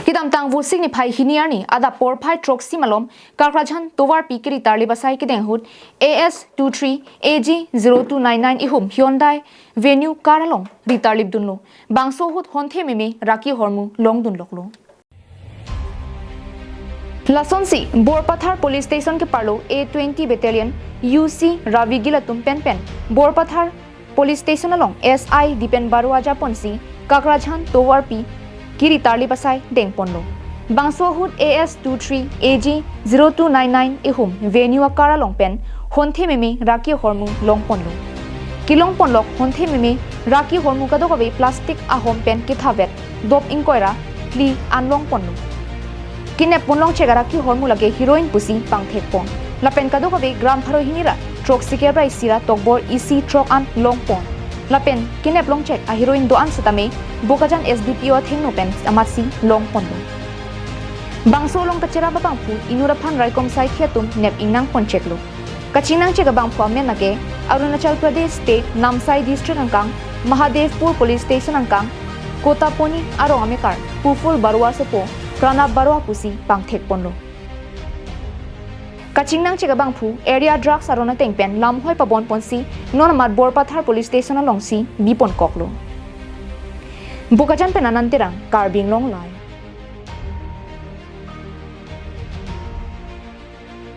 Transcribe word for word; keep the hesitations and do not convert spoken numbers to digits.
Kedamtang Vosik niphai hini arni adap porphai throksi malom Kakrajhan tovarpi kiri tarlip asai kedeng ahut A S two three A G zero two nine nine ihum Hyundai Venue car along ri tarlip dunlo. Bangso ahut honthe meme raki hormu longdun loklo. Lasonsi Borpathar Police Station keparlo A twenty Battalion U C Ravi Gill atum penpen Borpathar Police Station along S I Dipen Baruah ajaponsi Kakrajhan tovarpi kiri tarlip asai dengponlo. Bangso ahut A S two three A G zero two nine nine ihum Venue a-car along pen honthe meme raki hormu longponlo. Kelongponlok honthe meme raki hormu kadokave plastic ahom pen kethavet dop ingkoi ra phli an longponlo. Kenep ponlongchek araki hormu lake heroin pusi pangthekpon. Lapen kadokave gram pharo hini ra throksi kep ra isi ra tokbor isi throk an longpon. Lapen kenep longchek a-heroin do-an setame Bokajan S D P O athengno pen amatsi longponlo. Bangso along kacherap abangphu inut aphan raikom saikhi atum nep ingnang poncheklo. Kachingnangchek abangphu amen lake Arunachal Pradesh State Namsai District angkang Mahadevpur Police Station angkang Kotaponi arong amekar Puful Baruah sopo Pranab Baruah pusi pangthekponlo. Kachingnangchek abangphu area drugs aron ateng pen lamhoi pabonponsi non amat Borpathar Police Station alongsi biponkoklo. Bokajan pen Anand Terang, Karbi Anglong Live.